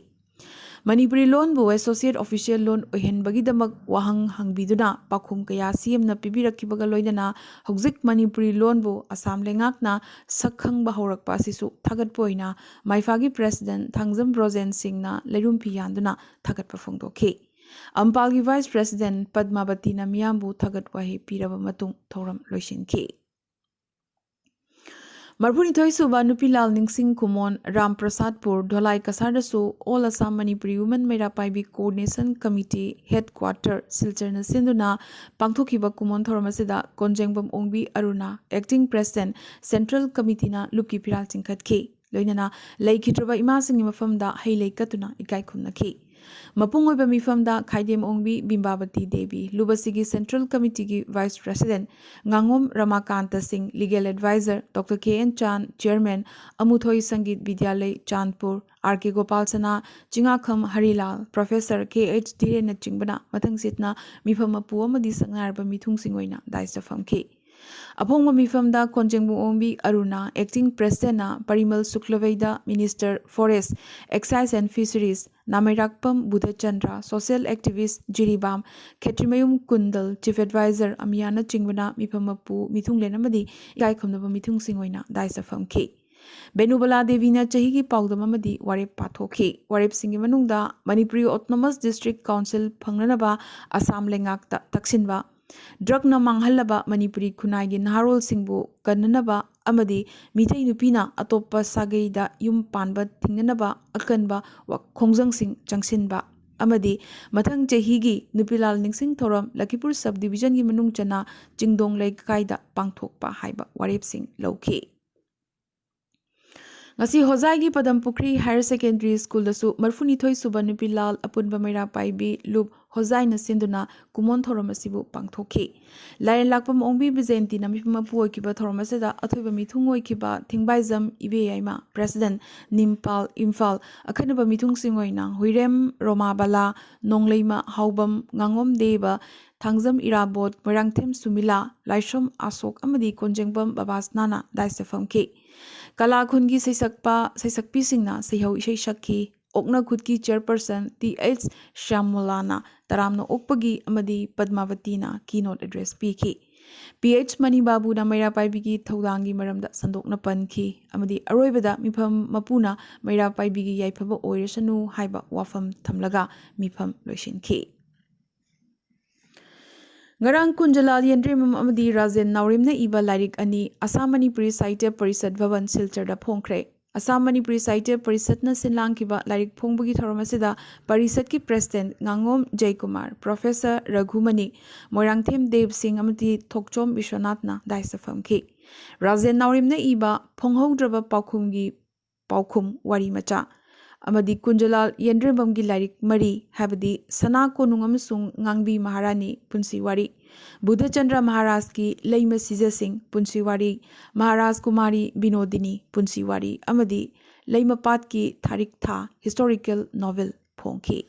ꯃꯅꯤꯄꯨꯔꯤ ꯂꯣꯟꯕꯨ ꯑꯦꯁꯣꯁꯤꯌꯦꯠ ꯑꯣꯐꯤꯁꯤꯌꯦꯜ ꯂꯣꯟ ꯑꯣꯏꯍꯟꯕꯒꯤꯗꯃꯛ ꯋꯥꯍꯪ ꯍꯪꯕꯤꯗꯨꯅ ꯄꯥꯎꯈꯨꯝ ꯀꯌꯥ ꯁꯤ ꯑꯦꯝꯅ ꯄꯤꯕꯤꯔꯛꯈꯤꯕꯒ ꯂꯣꯏꯅꯅ ꯍꯧꯖꯤꯛ ꯃꯅꯤꯄꯨꯔꯤ ꯂꯣꯟꯕꯨ ꯑꯁꯥꯝ ꯂꯩꯉꯥꯛꯅ ꯁꯛ ꯈꯪꯕ ꯍꯧꯔꯛꯄ ꯑꯁꯤꯁꯨ ꯊꯥꯒꯠꯄ ꯑꯣꯏꯅ ꯃꯥꯏꯐꯥꯒꯤ ꯄ꯭ꯔꯦꯁꯤꯗꯦꯟꯠ ꯊꯥꯡꯖꯝ ꯕ꯭ꯔꯣꯖꯦꯟ ꯁꯤꯡꯅ ꯂꯩꯔꯨꯝ ꯐꯤ ꯌꯥꯟꯗꯨꯅ ꯊꯥꯒꯠꯄ ꯐꯣꯡꯗꯣꯛꯈꯤ꯫ ꯑꯝꯄꯥꯜꯒꯤ ꯚꯥꯏꯁ ꯄ꯭ꯔꯦꯁꯤꯗꯦꯟꯠ ꯄꯗꯃꯥꯕꯇꯤꯅ ꯃꯤꯌꯥꯝꯕꯨ ꯊꯥꯒꯠ ꯋꯥꯍꯩ ꯄꯤꯔꯕ ꯃꯇꯨꯡ ꯊꯧꯔꯝ ꯂꯣꯏꯁꯤꯟꯈꯤ꯫ ꯃꯔꯤꯐꯨꯅꯤꯊꯣꯏ ꯁꯨꯕ ꯅꯨꯄꯤ ꯂꯥꯜ ꯅꯤꯡꯁꯤꯡ ꯈꯨꯃꯣꯟ ꯔꯥꯝ ꯄ꯭ꯔꯁꯥꯗꯄꯨꯔ ꯙꯣꯂꯥꯏ ꯀꯁꯥꯔꯗꯁꯨ all Assam Manipuri women Meira Paibi coordination committee headquarter ꯁꯤꯜꯆꯔꯅ ꯁꯤꯟꯗꯨꯅ ꯄꯥꯡꯊꯣꯛꯈꯤꯕ ꯀꯨꯃꯣꯟ ꯊꯧꯔꯝ ꯑꯁꯤꯗ Konjengbam Ongbi Aruna, acting president, central ꯀꯃꯤꯇꯤꯅ ꯂꯨꯞꯀꯤ ꯐꯤꯔꯥꯜ ꯆꯤꯡꯈꯠꯈꯤ꯫ ꯂꯣꯏꯅꯅ ꯂꯩꯈꯤꯗ꯭ꯔꯕ ꯏꯃꯥꯁꯤꯡꯒꯤ ꯃꯐꯝꯗ ꯍꯩ ꯂꯩ ꯀꯠꯇꯨꯅ ꯏꯀꯥꯏ ꯈꯨꯝꯅꯈꯤ꯫ ꯃꯄꯨꯡ ꯑꯣꯏꯕ ꯃꯤꯐꯝꯗ ꯈꯥꯏꯗꯦꯝ ꯑꯣꯡꯕꯤ ꯕꯤꯝꯕꯥꯕꯇꯤ ꯗꯦꯕꯤ, ꯂꯨꯞ ꯑꯁꯤꯒꯤ ꯁꯦꯟꯇ꯭ꯔꯦꯜ ꯀꯃꯤꯇꯤꯒꯤ ꯚꯥꯏꯁ ꯄ꯭ꯔꯦꯁꯤꯗꯦꯟꯠ ꯉꯥꯉꯣꯝ Ramakanta Singh, legal adviser doctor K N Chan, chairman Amuthoi Sangeet Vidyalaya Chanpur, R K Gopal Sana, Chingakham ꯍꯔꯤꯂꯥꯜ, professor ꯀꯦ ꯑꯩꯆ ꯙꯤꯔꯦꯟꯅꯆꯤꯡꯕꯅ ꯃꯊꯪꯁꯤꯠꯅ ꯃꯤꯐꯝ ꯃꯄꯨ ꯑꯃꯗꯤ ꯁꯛꯅꯥꯏꯔꯕ ꯃꯤꯊꯨꯡꯁꯤꯡ ꯑꯣꯏꯅ ꯗꯥꯏꯁꯇ ꯐꯝꯈꯤ꯫ ꯑꯐꯣꯡꯕ ꯃꯤꯐꯝꯗ ꯀꯣꯟꯖꯦꯡꯕꯨ ꯑꯣꯡꯕꯤ ꯑꯔꯨꯅꯥ, ꯑꯦꯛꯇꯤꯡ ꯄ꯭ꯔꯦꯁꯤꯗꯦꯟꯠꯅ ꯄꯔꯤꯃꯜ ꯁꯨꯛꯂꯕꯩꯗ, minister forest, excise and fisheries, Nameirakpam Budhachandra, social activist Jiribam, Khetrimayum Kundal, chief adviser ꯑꯃꯤꯌꯥꯅꯆꯤꯡꯕꯅ ꯃꯤꯐꯝ ꯃꯄꯨ, ꯃꯤꯊꯨꯡꯂꯦꯟ ꯑꯃꯗꯤ ꯏꯀꯥꯏ ꯈꯨꯝꯅꯕ ꯃꯤꯊꯨꯡꯁꯤꯡ ꯑꯣꯏꯅ ꯗꯥꯏꯁꯇ ꯐꯝꯈꯤ꯫ ꯕꯦꯅꯨꯕꯂꯥ ꯗꯦꯕꯤꯅ ꯆꯍꯤꯒꯤ ꯄꯥꯎꯗꯝ ꯑꯃꯗꯤ ꯋꯥꯔꯦꯞ ꯄꯥꯊꯣꯛꯈꯤ꯫ ꯋꯥꯔꯦꯞꯁꯤꯡꯒꯤ ꯃꯅꯨꯡꯗ ꯃꯅꯤꯄꯨꯔꯤ ꯑꯣꯇꯣꯅꯣꯃꯁ ꯗꯤꯁꯇ꯭ꯔꯤꯛ ꯀꯥꯎꯟꯁꯤꯜ ꯐꯪꯅꯅꯕ ꯑꯁꯥꯝ ꯂꯩꯉꯥꯛꯇ ꯇꯛꯁꯤꯟꯕ, ꯗ꯭ꯔꯒꯅ ꯃꯥꯡꯍꯜꯂꯕ ꯃꯅꯤꯄꯨꯔꯤ ꯈꯨꯟꯅꯥꯏꯒꯤ ꯅꯍꯥꯔꯣꯜꯁꯤꯡꯕꯨ ꯀꯟꯅꯅꯕ ꯑꯃꯗꯤ ꯃꯤꯇꯩ ꯅꯨꯄꯤꯅ ꯑꯇꯣꯞꯄ ꯁꯥꯒꯩꯗ ꯌꯨꯝ ꯄꯥꯟꯕ ꯊꯤꯡꯅꯅꯕ ꯑꯀꯟꯕ ꯋꯥ-, ꯈꯣꯡꯖꯪꯁꯤꯡ ꯆꯪꯁꯤꯟꯕ ꯑꯃꯗꯤ ꯃꯊꯪ ꯆꯍꯤꯒꯤ ꯅꯨꯄꯤ ꯂꯥꯜ ꯅꯤꯡꯁꯤꯡ ꯊꯧꯔꯝ ꯂꯈꯤꯄꯨꯔ ꯁꯕ ꯗꯤꯕꯤꯖꯟꯒꯤ ꯃꯅꯨꯡ ꯆꯟꯅ ꯆꯤꯡꯗꯣꯡ ꯂꯩꯀꯥꯏꯗ ꯄꯥꯡꯊꯣꯛꯄ ꯍꯥꯏꯕ ꯋꯥꯔꯦꯞꯁꯤꯡ ꯂꯧꯈꯤ꯫ ꯉꯁꯤ ꯍꯣꯖꯥꯏꯒꯤ ꯄꯗꯝ ꯄꯨꯈ꯭ꯔꯤ ꯍꯥꯌꯔ ꯁꯦꯀꯦꯟꯗꯔꯤ ꯁ꯭ꯀꯨꯜꯗꯁꯨ ꯃꯔꯤꯐꯨꯅꯤꯊꯣꯏ ꯁꯨꯕ ꯅꯨꯄꯤ ꯂꯥꯜ ꯑꯄꯨꯟꯕ ꯃꯩꯔꯥ ꯄꯥꯏꯕꯤ ꯂꯨꯞ ꯍꯣꯖꯥꯏꯅ ꯁꯤꯟꯗꯨꯅ ꯀꯨꯃꯣꯟ ꯊꯧꯔꯝ ꯑꯁꯤꯕꯨ ꯄꯥꯡꯊꯣꯛꯈꯤ꯫ ꯂꯥꯏꯔꯦꯟ ꯂꯥꯛꯄ ꯃꯑꯣꯡꯕꯤ ꯕꯤꯖꯦꯟꯇꯤꯅ ꯃꯤꯐꯝ ꯃꯄꯨ ꯑꯣꯏꯈꯤꯕ ꯊꯧꯔꯝ ꯑꯁꯤꯗ ꯑꯊꯣꯏꯕ ꯃꯤꯊꯨꯡ ꯑꯣꯏꯈꯤꯕ ꯊꯤꯡꯕꯥꯏꯖꯝ ꯏꯕꯦ ꯌꯥꯏꯃ, ꯄ꯭ꯔꯦꯁꯤꯗꯦꯟꯠ, ꯅꯤꯝꯄꯥꯜ, ꯏꯝꯐꯥꯜ, ꯑꯈꯟꯅꯕ ꯃꯤꯊꯨꯡꯁꯤꯡ ꯑꯣꯏꯅ ꯍꯨꯏꯔꯦꯝ ꯔꯣꯃꯥꯕꯂꯥ, ꯅꯣꯡꯂꯩꯃ ꯍꯥꯎꯕꯝ, ꯉꯥꯉꯣꯝ ꯗꯦꯕ, ꯊꯥꯡꯖꯝ ꯏꯔꯥꯕꯣꯠ, ꯃꯣꯏꯔꯥꯡꯊꯦꯝ ꯁꯨꯃꯤꯂꯥ, ꯂꯥꯏꯁ꯭ꯔꯝ ꯑꯁꯣꯛ ꯑꯃꯗꯤ ꯀꯣꯟꯖꯦꯡꯕꯝ ꯕꯕꯥꯁꯅꯥꯅ ꯗꯥꯏꯁꯇ ꯐꯝꯈꯤ꯫ ꯀꯂꯥ ꯈꯨꯟꯒꯤ ꯁꯩꯁꯛꯄ, ꯁꯩꯁꯛꯄꯤꯁꯤꯡꯅ ꯁꯩꯍꯧ ꯏꯁꯩ ꯁꯛꯈꯤ꯫ ꯑꯣꯛꯅ ꯈꯨꯠꯀꯤ ꯆꯦꯌꯔꯄꯔꯁꯟ ꯇꯤ ꯑꯩꯆ ꯁ꯭ꯌꯥꯝꯃꯣꯂꯥꯅ ꯇꯔꯥꯝꯅ ꯑꯣꯛꯄꯒꯤ ꯑꯃꯗꯤ ꯄꯗꯃꯥꯕꯇꯤꯅ keynote address ꯄꯤꯈꯤ꯫ ꯄꯤ ꯑꯩꯆ ꯃꯅꯤꯕꯥꯕꯨꯅ ꯃꯩꯔꯥ ꯄꯥꯏꯕꯤꯒꯤ ꯊꯧꯗꯥꯡꯒꯤ ꯃꯔꯝꯗ ꯁꯟꯗꯣꯛꯅ ꯄꯟꯈꯤ ꯑꯃꯗꯤ ꯑꯔꯣꯏꯕꯗ ꯃꯤꯐꯝ ꯃꯄꯨꯅ ꯃꯩꯔꯥ ꯄꯥꯏꯕꯤꯒꯤ ꯌꯥꯏꯐꯕ ꯑꯣꯏꯔꯁꯅꯨ ꯍꯥꯏꯕ ꯋꯥꯐꯝ ꯊꯝꯂꯒ ꯃꯤꯐꯝ ꯂꯣꯏꯁꯤꯟꯈꯤ꯫ ꯉꯔꯥꯡ ꯀꯨꯟꯖꯂꯥꯜ ꯌꯦꯟꯗ꯭ꯔꯦꯝꯕꯝ ꯑꯃꯗꯤ ꯔꯥꯖꯦꯟ ꯅꯥꯎꯔꯦꯝꯅ ꯏꯕ ꯂꯥꯏꯔꯤꯛ ꯑꯅꯤ ꯑꯁꯥꯝ ꯃꯅꯤꯄꯨꯔꯤ ꯁꯥꯍꯤꯇ꯭ꯌ ꯄꯔꯤꯁꯠ ꯚꯕꯟ ꯁꯤꯜꯆꯔꯗ ꯐꯣꯡꯈ꯭ꯔꯦ꯫ ꯑꯁꯥꯝ ꯃꯅꯤꯄꯨꯔꯤ ꯁꯥꯍꯤꯇ꯭ꯌ ꯄꯔꯤꯁꯠꯅ ꯁꯤꯟꯂꯥꯡꯈꯤꯕ ꯂꯥꯏꯔꯤꯛ ꯐꯣꯡꯕꯒꯤ ꯊꯧꯔꯝ ꯑꯁꯤꯗ ꯄꯔꯤꯁꯠꯀꯤ ꯄ꯭ꯔꯦꯁꯤꯗꯦꯟꯠ ꯉꯥꯉꯣꯝ ꯖꯌꯀꯨꯃꯥꯔ, ꯄ꯭ꯔꯣꯐꯦꯁꯔ ꯔꯘꯨꯃꯅꯤ, ꯃꯣꯏꯔꯥꯡꯊꯦꯝ ꯗꯦꯕ ꯁꯤꯡ ꯑꯃꯗꯤ ꯊꯣꯛꯆꯣꯝ ꯕꯤꯁ꯭ꯋꯅꯥꯊꯅ ꯗꯥꯏꯁꯇ ꯐꯝꯈꯤ꯫ ꯔꯥꯖꯦꯟ ꯅꯥꯎꯔꯦꯝꯅ ꯏꯕ ꯐꯣꯡꯍꯧꯗ꯭ꯔꯕ ꯄꯥꯎꯈꯨꯝꯒꯤ ꯄꯥꯎꯈꯨꯝ ꯋꯥꯔꯤ ꯃꯆꯥ ꯑꯃꯗꯤ ꯀꯨꯟꯖꯂꯥꯜ ꯌꯦꯟꯗ꯭ꯔꯦꯝꯕꯝꯒꯤ ꯂꯥꯏꯔꯤꯛ ꯃꯔꯤ, ꯍꯥꯏꯕꯗꯤ ꯁꯅꯥ ꯀꯣꯅꯨꯡ ꯑꯃꯁꯨꯡ ꯉꯥꯡꯕꯤ ꯃꯍꯥꯔꯥꯅꯤ ꯄꯨꯟꯁꯤ ꯋꯥꯔꯤ, ꯕꯨꯙꯆꯟꯗ꯭ꯔ ꯃꯍꯥꯔꯥꯖꯀꯤ ꯂꯩꯃ ꯁꯤꯖꯁꯤꯡ ꯄꯨꯟꯁꯤ ꯋꯥꯔꯤ, ꯃꯍꯥꯔꯥꯖ ꯀꯨꯃꯥꯔꯤ ꯕꯤꯅꯣꯗꯤꯅꯤ ꯄꯨꯟꯁꯤ ꯋꯥꯔꯤ ꯑꯃꯗꯤ ꯂꯩꯃꯄꯥꯠꯀꯤ ꯊꯥꯔꯤꯛ ꯊꯥ historical novel ꯐꯣꯡꯈꯤ꯫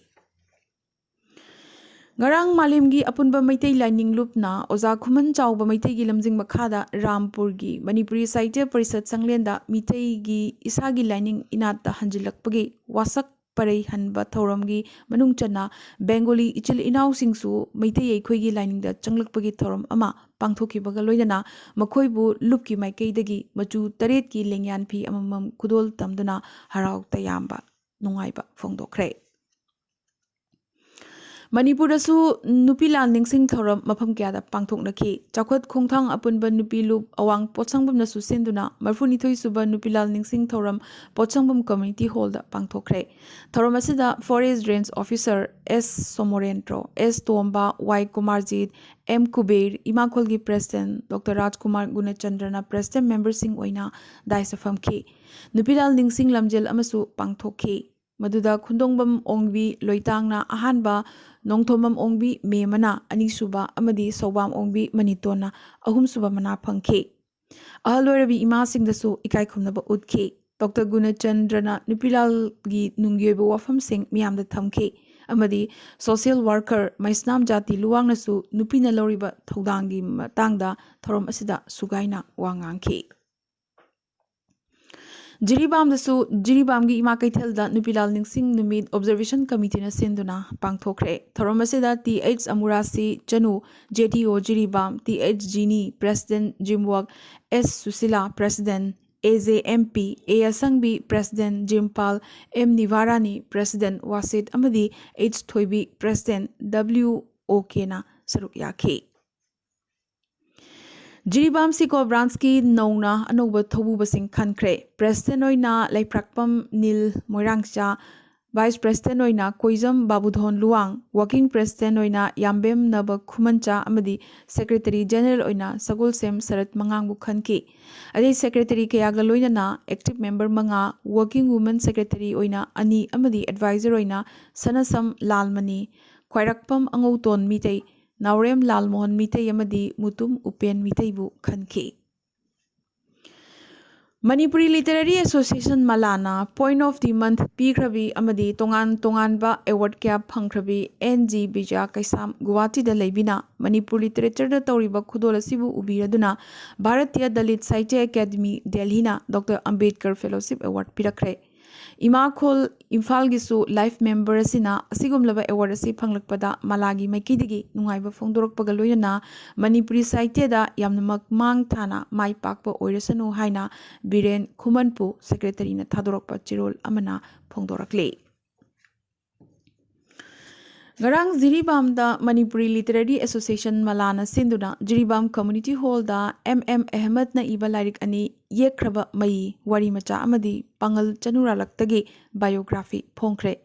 ꯉꯔꯥꯡ ꯃꯥꯂꯦꯝꯒꯤ ꯑꯄꯨꯟꯕ ꯃꯩꯇꯩ ꯂꯥꯏꯅꯤꯡ ꯂꯨꯞꯅ ꯑꯣꯖꯥ ꯈꯨꯃꯟ ꯆꯥꯎꯕ ꯃꯩꯇꯩꯒꯤ ꯂꯝꯖꯤꯡ ꯃꯈꯥꯗ ꯔꯥꯝꯄꯨꯔꯒꯤ ꯃꯅꯤꯄꯨꯔꯤ ꯁꯥꯍꯤꯇ꯭ꯌ ꯄꯔꯤꯁꯠ ꯁꯪꯂꯦꯟꯗ ꯃꯤꯇꯩꯒꯤ ꯏꯁꯥꯒꯤ ꯂꯥꯏꯅꯤꯡ ꯏꯅꯥꯠꯇ ꯍꯟꯖꯤꯜꯂꯛꯄꯒꯤ ꯋꯥꯁꯛ ꯄꯔꯩ ꯍꯟꯕ ꯊꯧꯔꯝꯒꯤ ꯃꯅꯨꯡ ꯆꯟꯅ ꯕꯦꯡꯒꯣꯂꯤ ꯏꯆꯤꯜ ꯏꯅꯥꯎꯁꯤꯡꯁꯨ ꯃꯩꯇꯩ ꯑꯩꯈꯣꯏꯒꯤ ꯂꯥꯏꯅꯤꯡꯗ ꯆꯪꯂꯛꯄꯒꯤ ꯊꯧꯔꯝ ꯑꯃ ꯄꯥꯡꯊꯣꯛꯈꯤꯕꯒ ꯂꯣꯏꯅꯅ ꯃꯈꯣꯏꯕꯨ ꯂꯨꯞꯀꯤ ꯃꯥꯏꯀꯩꯗꯒꯤ ꯃꯆꯨ ꯇꯔꯦꯠꯀꯤ ꯂꯦꯡꯌꯥꯟ ꯐꯤ ꯑꯃꯃꯝ ꯈꯨꯗꯣꯜ ꯇꯝꯗꯨꯅ ꯍꯔꯥꯎ ꯇꯌꯥꯝꯕ ꯅꯨꯡꯉꯥꯏꯕ ꯐꯣꯡꯗꯣꯛꯈ꯭ꯔꯦ꯫ ꯃꯅꯤꯄꯨꯔꯗꯁꯨ ꯅꯨꯄꯤ ꯂꯥꯜ ꯅꯤꯡꯁꯤꯡ ꯊꯧꯔꯝ ꯃꯐꯝ ꯀꯌꯥꯗ ꯄꯥꯡꯊꯣꯛꯅꯈꯤ꯫ ꯆꯥꯎꯈꯠ ꯈꯣꯡꯊꯥꯡ ꯑꯄꯨꯟꯕ ꯅꯨꯄꯤ ꯂꯨꯞ ꯑꯋꯥꯡ ꯄꯣꯠꯁꯪꯕꯝꯅꯁꯨ ꯁꯤꯟꯗꯨꯅ ꯃꯔꯤꯐꯨꯅꯤꯊꯣꯏ ꯁꯨꯕ ꯅꯨꯄꯤ ꯂꯥꯜ ꯅꯤꯡꯁꯤꯡ ꯊꯧꯔꯝ ꯄꯣꯠꯁꯪꯕꯝ ꯀꯝꯃ꯭ꯌꯨꯅꯤꯇꯤ ꯍꯣꯜꯗ ꯄꯥꯡꯊꯣꯛꯈ꯭ꯔꯦ꯫ ꯊꯧꯔꯝ ꯑꯁꯤꯗ ꯐꯣꯔꯦꯁ ꯔꯦꯟꯖ ꯑꯣꯐꯤꯁꯥꯔ ꯑꯦꯁ ꯁꯣꯃꯣꯔꯦꯟꯗ꯭ꯔꯣ, ꯑꯦꯁ ꯇꯣꯝꯕ, ꯋꯥꯏ Kumarjit, M Kuber, ꯏꯃꯥꯈꯣꯜꯒꯤ president doctor ꯔꯥꯖꯀꯨꯃꯥꯔ ꯒꯨꯅꯆꯟꯗ꯭ꯔꯅ ꯄ꯭ꯔꯦꯁꯤꯗꯦꯟꯠ ꯃꯦꯝꯕꯔꯁꯤꯡ ꯑꯣꯏꯅ ꯗꯥꯏꯁꯇ ꯐꯝꯈꯤ꯫ ꯅꯨꯄꯤ ꯂꯥꯜ ꯅꯤꯡꯁꯤꯡ ꯂꯝꯖꯦꯜ ꯑꯃꯁꯨ ꯄꯥꯡꯊꯣꯛꯈꯤ꯫ ꯃꯗꯨꯗ ꯈꯨꯟꯗꯣꯡꯕꯝ ꯑꯣꯡꯕꯤ ꯂꯣꯏꯇꯥꯡꯅ ꯑꯍꯥꯟꯕ, ꯅꯣꯡꯊꯣꯝꯕꯝ ꯑꯣꯡꯕꯤ ꯃꯦꯃꯅ ꯑꯅꯤꯁꯨꯕ ꯑꯃꯗꯤ ꯁꯧꯕꯥꯝ ꯑꯣꯡꯕꯤ ꯃꯅꯤꯇꯣꯟꯅ ꯑꯍꯨꯝꯁꯨꯕ ꯃꯅꯥ ꯐꯪꯈꯤ꯫ ꯑꯍꯜ ꯑꯣꯏꯔꯕꯤ ꯏꯃꯥꯁꯤꯡꯗꯁꯨ ꯏꯀꯥꯏ ꯈꯨꯝꯅꯕ ꯎꯠꯈꯤ꯫ ꯗꯣꯛꯇꯔ ꯒꯨꯅꯆꯟꯗ꯭ꯔꯅ ꯅꯨꯄꯤꯂꯥꯜꯒꯤ ꯅꯨꯡꯒꯤ ꯑꯣꯏꯕ ꯋꯥꯐꯝꯁꯤꯡ ꯃꯤꯌꯥꯝꯗ ꯊꯝꯈꯤ ꯑꯃꯗꯤ ꯁꯣꯁꯤꯌꯦꯜ ꯋꯥꯔꯀꯔ ꯃꯩꯁꯅꯥꯝ ꯖꯥꯇꯤ ꯂꯨꯋꯥꯡꯅꯁꯨ ꯅꯨꯄꯤꯅ ꯂꯧꯔꯤꯕ ꯊꯧꯗꯥꯡꯒꯤ ꯃꯇꯥꯡꯗ ꯊꯧꯔꯝ ꯑꯁꯤꯗ ꯁꯨꯒꯥꯏꯅ ꯋꯥ ꯉꯥꯡꯈꯤ꯫ ꯖꯤꯔꯤꯕꯥꯝꯗꯁꯨ ꯖꯤꯔꯤꯕꯥꯝꯒꯤ ꯏꯃꯥ ꯀꯩꯊꯦꯜꯗ ꯅꯨꯄꯤꯂꯥꯜ ꯅꯤꯡꯁꯤꯡ ꯅꯨꯃꯤꯠ ꯑꯣꯕꯖꯔꯕꯦꯁꯟ ꯀꯃꯤꯇꯤꯅ ꯁꯤꯟꯗꯨꯅ ꯄꯥꯡꯊꯣꯛꯈ꯭ꯔꯦ꯫ ꯊꯧꯔꯝ ꯑꯁꯤꯗ ꯇꯤ ꯑꯩꯆ ꯑꯃꯨꯔꯥꯁꯤ ꯆꯅꯨ, ꯖꯦ ꯗꯤ ꯑꯣ ꯖꯤꯔꯤꯕꯥꯝ, ꯇꯤ ꯑꯩꯆ ꯖꯤꯅꯤ, ꯄ꯭ꯔꯦꯁꯤꯗꯦꯟꯠ ꯖꯤꯝꯋꯛ, ꯑꯦꯁ ꯁꯨꯁꯤꯂꯥ, ꯄ꯭ꯔꯦꯁꯤꯗꯦꯟꯠ, ꯑꯦ ꯖꯦ ꯑꯦꯝ ꯄꯤ, ꯑꯦ ꯑꯁꯪꯕꯤ, ꯄ꯭ꯔꯦꯁꯤꯗꯦꯟꯠ ꯖꯤꯝꯄꯥꯜ, ꯑꯦꯝ ꯅꯤꯚꯥꯔꯥꯅꯤ, ꯄ꯭ꯔꯦꯁꯤꯗꯦꯟꯠ ꯋꯥꯁꯤꯠ ꯑꯃꯗꯤ ꯑꯩꯆ ꯊꯣꯏꯕꯤ, ꯄ꯭ꯔꯦꯁꯤꯗꯦꯟꯠ ꯗꯕ꯭ꯂꯤꯎ ꯑꯣ ꯀꯦꯅ ꯁꯔꯨꯛ ꯌꯥꯈꯤ꯫ ꯖꯤꯔꯤꯕꯥꯝ ꯁꯤꯀꯣ ꯕ꯭ꯔꯥꯟꯁꯀꯤ ꯅꯧꯅ ꯑꯅꯧꯕ ꯊꯧꯕꯨꯕꯁꯤꯡ ꯈꯟꯈ꯭ꯔꯦ꯫ ꯄ꯭ꯔꯦꯁꯤꯗꯦꯟꯠ ꯑꯣꯏꯅ ꯂꯩꯄ꯭ꯔꯥꯛꯄꯝ ꯅꯤꯜ ꯃꯣꯏꯔꯥꯡꯆꯥ, ꯚꯥꯏꯁ ꯄ꯭ꯔꯦꯁꯤꯗꯦꯟꯠ ꯑꯣꯏꯅ ꯀꯣꯏꯖꯝ ꯕꯥꯕꯨꯙꯣꯟ ꯂꯨꯋꯥꯡ, ꯋꯥꯔꯀꯤꯡ ꯄ꯭ꯔꯦꯁꯤꯗꯦꯟꯠ ꯑꯣꯏꯅ ꯌꯥꯝꯕꯦꯝ ꯅꯕ ꯈꯨꯃꯟꯆꯥ ꯑꯃꯗꯤ ꯁꯦꯀ꯭ꯔꯦꯇꯔꯤ ꯖꯦꯅꯔꯦꯜ ꯑꯣꯏꯅ ꯁꯒꯣꯜꯁꯦꯝ ꯁꯔꯠ ꯃꯉꯥꯡꯕꯨ ꯈꯟꯈꯤ꯫ ꯑꯇꯩ ꯁꯦꯀ꯭ꯔꯦꯇꯔꯤ ꯀꯌꯥꯒ ꯂꯣꯏꯅꯅ ꯑꯦꯛꯇꯤꯚ ꯃꯦꯝꯕꯔ ꯃꯉꯥ, ꯋꯥꯔꯀꯤꯡ ꯋꯨꯃꯦꯟ ꯁꯦꯀ꯭ꯔꯦꯇꯔꯤ ꯑꯣꯏꯅ ꯑꯅꯤ ꯑꯃꯗꯤ ꯑꯦꯗꯚꯥꯏꯖꯔ ꯑꯣꯏꯅ ꯁꯅꯁꯝ ꯂꯥꯜꯃꯅꯤ, ꯈ꯭ꯋꯥꯏꯔꯥꯛꯄꯝ ꯑꯉꯧꯇꯣꯟ ꯃꯤꯇꯩ, ꯅꯥꯎꯔꯦꯝ ꯂꯥꯜꯃꯣꯍꯟ ꯃꯤꯇꯩ ꯑꯃꯗꯤ ꯃꯨꯇꯨꯝ ꯎꯄꯦꯟ ꯃꯤꯇꯩꯕꯨ ꯈꯟꯈꯤ꯫ ꯃꯅꯤꯄꯨꯔꯤ ꯂꯤꯇꯔꯦꯔꯤ ꯑꯦꯁꯣꯁꯤꯌꯦꯁꯟ ꯃꯂꯥꯅ Point of the Month ꯄꯤꯈ꯭ꯔꯕꯤ ꯑꯃꯗꯤ ꯇꯣꯉꯥꯟ ꯇꯣꯉꯥꯟꯕ ꯑꯦꯋꯥꯔꯗ ꯀꯌꯥ ꯐꯪꯈ꯭ꯔꯕꯤ ꯑꯦꯟ ꯖꯤ ꯕꯤꯖꯌ ꯀꯩꯁꯥꯝ ꯒꯨꯋꯥꯍꯥꯇꯤꯗ ꯂꯩꯕꯤꯅ ꯃꯅꯤꯄꯨꯔ ꯂꯤꯇꯔꯦꯆꯔꯗ ꯇꯧꯔꯤꯕ ꯈꯨꯗꯣꯜ ꯑꯁꯤꯕꯨ ꯎꯕꯤꯔꯗꯨꯅ ꯚꯥꯔꯇꯤꯌ ꯗꯂꯤꯠ ꯁꯥꯍꯤꯇ꯭ꯌ ꯑꯦꯀꯥꯗꯃꯤ ꯗꯦꯜꯍꯤꯅ ꯗꯣꯛꯇꯔ ꯑꯝꯕꯦꯗꯀꯔ ꯐꯦꯂꯣꯁꯤꯞ ꯑꯦꯋꯥꯔꯗ ꯄꯤꯔꯛꯈ꯭ꯔꯦ꯫ ꯏꯃꯥꯈꯣꯜ ꯏꯝꯐꯥꯜꯒꯤꯁꯨ ꯂꯥꯏꯐ ꯃꯦꯝꯕꯔ ꯑꯁꯤꯅ ꯑꯁꯤꯒꯨꯝꯂꯕ ꯑꯦꯋꯥꯔꯗ ꯑꯁꯤ ꯐꯪꯂꯛꯄꯗ ꯃꯂꯥꯒꯤ ꯃꯥꯏꯀꯩꯗꯒꯤ ꯅꯨꯡꯉꯥꯏꯕ ꯐꯣꯡꯗꯣꯔꯛꯄꯒ ꯂꯣꯏꯅꯅ ꯃꯅꯤꯄꯨꯔꯤ ꯁꯥꯍꯤꯇ꯭ꯌꯗ ꯌꯥꯝꯅꯃꯛ ꯃꯥꯡ ꯊꯥꯅ ꯃꯥꯏ ꯄꯥꯛꯄ ꯑꯣꯏꯔꯁꯅꯨ ꯍꯥꯏꯅ ꯕꯤꯔꯦꯟ ꯈꯨꯃꯟꯄꯨ ꯁꯦꯀ꯭ꯔꯦꯇꯔꯤꯅ ꯊꯥꯗꯣꯔꯛꯄ ꯆꯦꯔꯣꯜ ꯑꯃꯅ ꯐꯣꯡꯗꯣꯔꯛꯂꯤ꯫ ꯉꯔꯥꯡ ꯖꯤꯔꯤꯕꯥꯝꯗ Manipuri Literary Association ꯃꯂꯥꯅ ꯁꯤꯟꯗꯨꯅ ꯖꯤꯔꯤꯕꯥꯝ Community Hallꯗ M M ꯑꯍꯃꯗꯅ ꯏꯕ ꯂꯥꯏꯔꯤꯛ ꯑꯅꯤ, ꯌꯦꯛꯈ꯭ꯔꯕ ꯃꯩ, ꯋꯥꯔꯤ ꯃꯆꯥ ꯑꯃꯗꯤ ꯄꯥꯉꯜ ꯆꯅꯨꯔꯥꯂꯛꯇꯒꯤ biography ꯐꯣꯡꯈ꯭ꯔꯦ꯫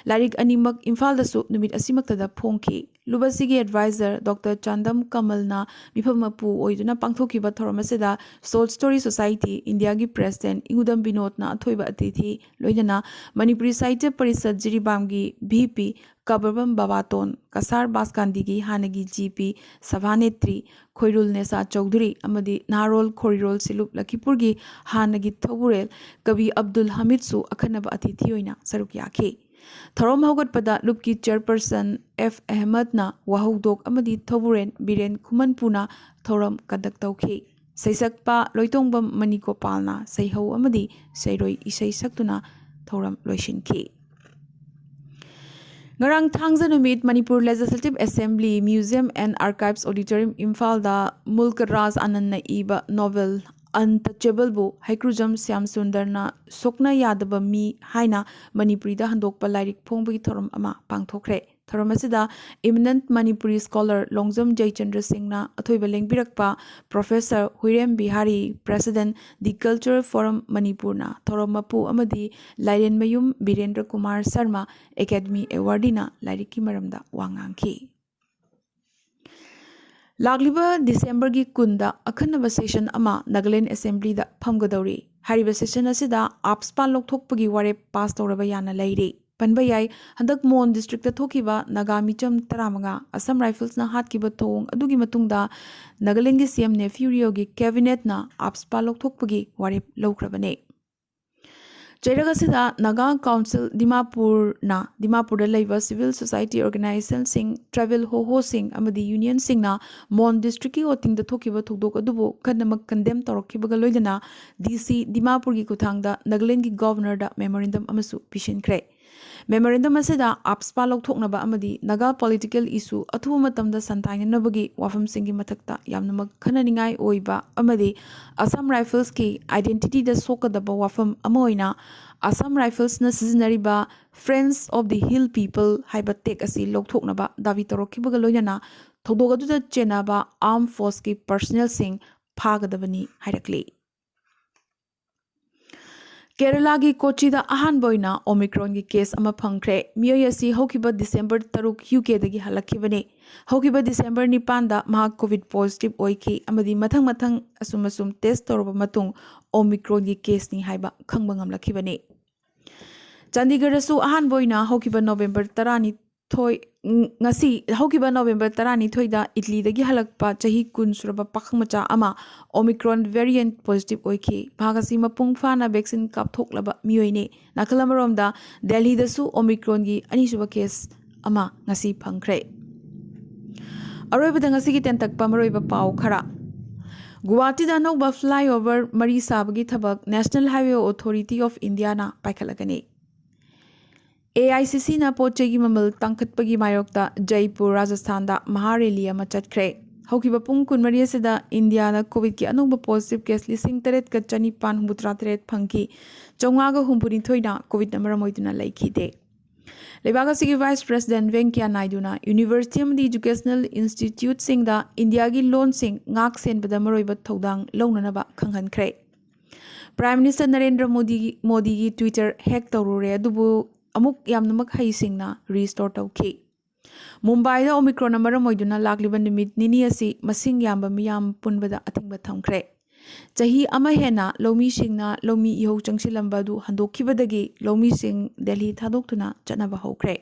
ꯂꯥꯏꯔꯤꯛ ꯑꯅꯤꯃꯛ ꯏꯝꯐꯥꯜꯗꯁꯨ ꯅꯨꯃꯤꯠ ꯑꯁꯤꯃꯛꯇꯗ ꯐꯣꯡꯈꯤ꯫ ꯂꯨꯞ ꯑꯁꯤꯒꯤ advisor Doctor ꯆꯥꯟꯗꯝ ꯀꯃꯜꯅ ꯃꯤꯐꯝ ꯃꯄꯨ ꯑꯣꯏꯗꯨꯅ ꯄꯥꯡꯊꯣꯛꯈꯤꯕ ꯊꯧꯔꯝ ꯑꯁꯤꯗ Short Story Society ꯏꯟꯗꯤꯌꯥꯒꯤ president ꯏꯉꯨꯗꯝ ꯕꯤꯅꯣꯗꯅ ꯑꯊꯣꯏꯕ ꯑꯇꯤꯊꯤ, ꯂꯣꯏꯅꯅ ꯃꯅꯤꯄꯨꯔꯤ ꯁꯥꯍꯤꯇ꯭ꯌ ꯄꯔꯤꯁꯠ ꯖꯤꯔꯤꯕꯥꯝꯒꯤ V P ꯀꯕꯔꯕꯝ ꯕꯕꯥꯇꯣꯟ, ꯀꯁꯥꯔ ꯕꯥꯁꯀꯥꯟꯗꯤꯒꯤ ꯍꯥꯟꯅꯒꯤ G P ꯁꯚꯥꯅꯦꯇ꯭ꯔꯤ ꯈꯣꯏꯔꯨꯜ ꯅꯦꯁꯥ ꯆꯧꯙꯨꯔꯤ ꯑꯃꯗꯤ ꯅꯍꯥꯔꯣꯜ ꯈꯣꯔꯤꯔꯣꯜ ꯁꯤꯂꯨꯞ ꯂꯈꯤꯄꯨꯔꯒꯤ ꯍꯥꯟꯅꯒꯤ ꯊꯧꯕꯨꯔꯦꯜ ꯀꯕꯤ ꯑꯕꯗꯨꯜ ꯍꯃꯤꯗꯁꯨ ꯑꯈꯟꯅꯕ ꯑꯇꯤꯊꯤ ꯑꯣꯏꯅ ꯁꯔꯨꯛ ꯌꯥꯈꯤ꯫ ꯊꯧꯔꯝ ꯍꯧꯒꯠꯄꯗ ꯂꯨꯞꯀꯤ chairperson F ꯑꯍꯃꯗꯅ ꯋꯥꯍꯧꯗꯣꯛ ꯑꯃꯗꯤ ꯊꯧꯕꯨꯔꯦꯜ ꯕꯤꯔꯦꯟ ꯈꯨꯃꯟꯄꯨꯅ ꯊꯧꯔꯝ conduct ꯇꯧꯈꯤ꯫ ꯁꯩꯁꯛꯄ ꯂꯣꯏꯇꯣꯡꯕꯝ ꯃꯅꯤꯒꯣꯄꯥꯜꯅ ꯁꯩꯍꯧ ꯑꯃꯗꯤ ꯁꯩꯔꯣꯏ ꯏꯁꯩ ꯁꯛꯇꯨꯅ ꯊꯧꯔꯝ ꯂꯣꯏꯁꯤꯟꯈꯤ꯫ ꯉꯔꯥꯡ ꯊꯥꯡꯖ ꯅꯨꯃꯤꯠ Manipur Legislative Assembly Museum and Archives Auditorium ꯏꯝꯐꯥꯜꯗ ꯃꯨꯜꯀ ꯔꯥꯖ ꯑꯥꯅꯟꯗꯅ ꯏꯕ novel Untouchableꯕꯨ ꯍꯩꯀ꯭ꯔꯨꯖꯝ ꯁ꯭ꯌꯥꯝ ꯁꯨꯟꯗꯔꯅ ꯁꯣꯛꯅ ꯌꯥꯗꯕ ꯃꯤ ꯍꯥꯏꯅ ꯃꯅꯤꯄꯨꯔꯤꯗ ꯍꯟꯗꯣꯛꯄ ꯂꯥꯏꯔꯤꯛ ꯐꯣꯡꯕꯒꯤ ꯊꯧꯔꯝ ꯑꯃ ꯄꯥꯡꯊꯣꯛꯈ꯭ꯔꯦ꯫ ꯊꯧꯔꯝ ꯑꯁꯤꯗ eminent Manipuri scholar ꯂꯣꯡꯖꯝ ꯖꯌꯆꯟꯗ꯭ꯔ ꯁꯤꯡꯅ ꯑꯊꯣꯏꯕ ꯂꯦꯡꯕꯤꯔꯛꯄ, Professor ꯍꯨꯏꯔꯦꯝ Bihari, president The Cultural Forum ꯃꯅꯤꯄꯨꯔꯅ ꯊꯧꯔꯝ ꯃꯄꯨ ꯑꯃꯗꯤ ꯂꯥꯏꯔꯦꯟꯃꯌꯨꯝ ꯕꯤꯔꯦꯟꯗ꯭ꯔ ꯀꯨꯃꯥꯔ ꯁꯔꯃ, Academy Awardꯅ ꯂꯥꯏꯔꯤꯛꯀꯤ ꯃꯔꯝꯗ ꯋꯥ ꯉꯥꯡꯈꯤ꯫ ꯂꯥꯛꯂꯤꯕ ꯗꯤꯁꯦꯝꯕꯔꯒꯤ ꯀꯨꯟꯗ ꯑꯈꯟꯅꯕ session ꯑꯃ ꯅꯥꯒꯥꯂꯦꯟ Assemblyꯗ ꯐꯝꯒꯗꯧꯔꯤ꯫ ꯍꯥꯏꯔꯤꯕ session ꯑꯁꯤꯗ AFSPA ꯂꯧꯊꯣꯛꯄꯒꯤ ꯋꯥꯔꯦꯞ pass ꯇꯧꯔꯕ ꯌꯥꯅ ꯂꯩꯔꯤ꯫ ꯄꯟꯕ ꯌꯥꯏ, ꯍꯟꯗꯛ ꯃꯣꯟ districtꯇ ꯊꯣꯛꯈꯤꯕ ꯅꯥꯒꯥ ꯃꯤꯆꯝ ꯇꯔꯥꯃꯉꯥ Assam Riflesꯅ ꯍꯥꯠꯈꯤꯕ ꯊꯧꯑꯣꯡ ꯑꯗꯨꯒꯤ ꯃꯇꯨꯡꯗ ꯅꯥꯒꯥꯂꯦꯟꯒꯤ C M Neiphiu Rioꯒꯤ cabinetꯅ AFSPA ꯂꯧꯊꯣꯛꯄꯒꯤ ꯋꯥꯔꯦꯞ ꯂꯧꯈ꯭ꯔꯕꯅꯤ꯫ ꯆꯩꯔꯛ ꯑꯁꯤꯗ Naga Council ꯗꯤꯃꯥꯄꯨꯔꯅ ꯗꯤꯃꯥꯄꯨꯔꯗ ꯂꯩꯕ civil society organizationꯁꯤꯡ, tribal ꯍꯣꯍꯣꯁꯤꯡ ꯑꯃꯗꯤ unionꯁꯤꯡꯅ ꯃꯣꯟ districtꯀꯤ ꯋꯥꯇꯤꯡꯗ ꯊꯣꯛꯈꯤꯕ ꯊꯧꯗꯣꯛ ꯑꯗꯨꯕꯨ ꯀꯟꯅꯃꯛ condemn ꯇꯧꯔꯛꯈꯤꯕꯒ ꯂꯣꯏꯅꯅ D C ꯗꯤꯃꯥꯄꯨꯔꯒꯤ ꯈꯨꯠꯊꯥꯡꯗ ꯅꯥꯒꯥꯂꯦꯟꯒꯤ governorꯗ memorandum ꯑꯃꯁꯨ ꯄꯤꯁꯤꯟꯈ꯭ꯔꯦ꯫ Memorandum ꯑꯁꯤꯗ AFSPA ꯂꯧꯊꯣꯛꯅꯕ ꯑꯃꯗꯤ ꯅꯥꯒꯥ political issue ꯑꯊꯨꯕ ꯃꯇꯝꯗ ꯁꯟꯊꯥꯏꯅꯅꯕꯒꯤ ꯋꯥꯐꯝꯁꯤꯡꯒꯤ ꯃꯊꯛꯇ ꯌꯥꯝꯅꯃꯛ ꯈꯟꯅꯅꯤꯡꯉꯥꯏ ꯑꯣꯏꯕ ꯑꯃꯗꯤ Assam Riflesꯀꯤ identityꯗ ꯁꯣꯛꯀꯗꯕ ꯋꯥꯐꯝ ꯑꯃ ꯑꯣꯏꯅ Assam Riflesꯅ ꯁꯤꯖꯤꯟꯅꯔꯤꯕ Friends of the Hill People ꯍꯥꯏꯕ tag ꯑꯁꯤ ꯂꯧꯊꯣꯛꯅꯕ ꯗꯥꯕꯤ ꯇꯧꯔꯛꯈꯤꯕꯒ ꯂꯣꯏꯅꯅ ꯊꯧꯗꯣꯛ ꯑꯗꯨꯗ ꯆꯦꯟꯅꯕ armed forceꯀꯤ personnelꯁꯤꯡ ꯐꯥꯒꯗꯕꯅꯤ ꯍꯥꯏꯔꯛꯂꯤ꯫ ꯀꯦꯔꯂꯥꯒꯤ ꯀꯣꯆꯤꯗ ꯑꯍꯥꯟꯕ ꯑꯣꯏꯅ Omicronꯒꯤ case ꯑꯃ ꯐꯪꯈ꯭ꯔꯦ꯫ ꯃꯤꯑꯣꯏ ꯑꯁꯤ ꯍꯧꯈꯤꯕ December ꯇꯔꯨꯛ UKꯗꯒꯤ ꯍꯜꯂꯛꯈꯤꯕꯅꯤ꯫ ꯍꯧꯈꯤꯕ December ꯅꯤꯄꯥꯟꯗ ꯃꯍꯥꯛ COVID positive ꯑꯣꯏꯈꯤ ꯑꯃꯗꯤ ꯃꯊꯪ ꯃꯊꯪ ꯑꯁꯨꯝ ꯑꯁꯨꯝ test ꯇꯧꯔꯕ ꯃꯇꯨꯡ Omicronꯒꯤ caseꯅꯤ ꯍꯥꯏꯕ ꯈꯪꯕ ꯉꯝꯂꯛꯈꯤꯕꯅꯤ꯫ ꯆꯥꯟꯗꯤꯒꯔꯗꯁꯨ ꯑꯍꯥꯟꯕ ꯑꯣꯏꯅ ꯍꯧꯈꯤꯕ November ꯇꯔꯥꯅꯤꯊꯣꯏ, ꯎꯝ, ꯉꯁꯤ ꯍꯧꯈꯤꯕ November ꯇꯔꯥꯅꯤꯊꯣꯏꯗ ꯏꯠꯂꯤꯗꯒꯤ ꯍꯜꯂꯛꯄ ꯆꯍꯤ ꯀꯨꯟ ꯁꯨꯔꯕ ꯄꯥꯈꯪ ꯃꯆꯥ ꯑꯃ Omicron variant positive ꯑꯣꯏꯈꯤ꯫ ꯃꯍꯥꯛ ꯑꯁꯤ ꯃꯄꯨꯡ ꯐꯥꯅ vaccine ꯀꯥꯞꯊꯣꯛꯂꯕ ꯃꯤꯑꯣꯏꯅꯤ꯫ ꯅꯥꯀꯜ ꯑꯃꯔꯣꯝꯗ, ꯗꯦꯜꯍꯤꯗꯁꯨ Omicronꯒꯤ ꯑꯅꯤꯁꯨꯕ case ꯑꯃ ꯉꯁꯤ ꯐꯪꯈ꯭ꯔꯦ꯫ ꯑꯔꯣꯏꯕꯗ ꯉꯁꯤꯒꯤ ꯇꯦꯟꯇꯛꯄ ꯃꯔꯨꯑꯣꯏꯕ ꯄꯥꯎ ꯈꯔ꯫ ꯒꯨꯋꯥꯍꯥꯇꯤꯗ ꯑꯅꯧꯕ flyover ꯃꯔꯤ ꯁꯥꯕꯒꯤ ꯊꯕꯛ National Highway Authority of Indiaꯅ ꯄꯥꯏꯈꯠꯂꯒꯅꯤ꯫ AICCꯅ ꯄꯣꯠ ꯆꯩꯒꯤ ꯃꯃꯜ ꯇꯥꯡꯈꯠꯄꯒꯤ ꯃꯥꯌꯣꯛꯇ ꯖꯩꯄꯨꯔ, ꯔꯥꯖꯁꯊꯥꯟꯗ ꯃꯍꯥ rally ꯑꯃ ꯆꯠꯈ꯭ꯔꯦ꯫ ꯍꯧꯈꯤꯕ ꯄꯨꯡ ꯀꯨꯟꯃꯔꯤ ꯑꯁꯤꯗ ꯏꯟꯗꯤꯌꯥꯗ COVIDꯀꯤ ꯑꯅꯧꯕ positive case ꯂꯤꯁꯤꯡ ꯇꯔꯦꯠꯀ ꯆꯅꯤꯄꯥꯟ ꯍꯨꯝꯐꯨꯇꯔꯥ ꯇꯔꯦꯠ ꯐꯪꯈꯤ꯫ ꯆꯥꯝꯃꯉꯥꯒ ꯍꯨꯝꯐꯨꯅꯤꯊꯣꯏꯅ COVIDꯅ ꯃꯔꯝ ꯑꯣꯏꯗꯨꯅ ꯂꯩꯈꯤꯗꯦ꯫ ꯂꯩꯕꯥꯛ ꯑꯁꯤꯒꯤ Vice President ꯚꯦꯡꯀꯌꯥ ꯅꯥꯏꯗꯨꯅ university ꯑꯃꯗꯤ educational instituteꯁꯤꯡꯗ ꯏꯟꯗꯤꯌꯥꯒꯤ ꯂꯣꯟꯁꯤꯡ ꯉꯥꯛ ꯁꯦꯟꯕꯗ ꯃꯔꯨꯑꯣꯏꯕ ꯊꯧꯗꯥꯡ ꯂꯧꯅꯅꯕ ꯈꯪꯍꯟꯈ꯭ꯔꯦ꯫ Prime Minister ꯅꯔꯦꯟꯗ꯭ꯔ ꯃꯣꯗꯤ, ꯃꯣꯗꯤꯒꯤ Twitter hack ꯇꯧꯔꯨꯔꯦ, ꯑꯗꯨꯕꯨ ꯑꯃꯨꯛ ꯌꯥꯝꯅꯃꯛ ꯍꯩꯁꯤꯡꯅ restore ꯇꯧꯈꯤ꯫ ꯃꯨꯝꯕꯥꯏꯗ Omicronꯅ ꯃꯔꯝ ꯑꯣꯏꯗꯨꯅ ꯂꯥꯛꯂꯤꯕ ꯅꯨꯃꯤꯠ ꯅꯤꯅꯤ ꯑꯁꯤ ꯃꯁꯤꯡ ꯌꯥꯝꯕ ꯃꯤꯌꯥꯝ ꯄꯨꯟꯕꯗ ꯑꯊꯤꯡꯕ ꯊꯝꯈ꯭ꯔꯦ꯫ ꯆꯍꯤ ꯑꯃ ꯍꯦꯟꯅ ꯂꯧꯃꯤꯁꯤꯡꯅ ꯂꯧꯃꯤ ꯏꯍꯧ ꯆꯪꯁꯤꯜꯂꯝꯕ ꯑꯗꯨ ꯍꯟꯗꯣꯛꯈꯤꯕꯗꯒꯤ ꯂꯧꯃꯤꯁꯤꯡ ꯗꯦꯜꯍꯤ ꯊꯥꯗꯣꯛꯇꯨꯅ ꯆꯠꯅꯕ ꯍꯧꯈ꯭ꯔꯦ꯫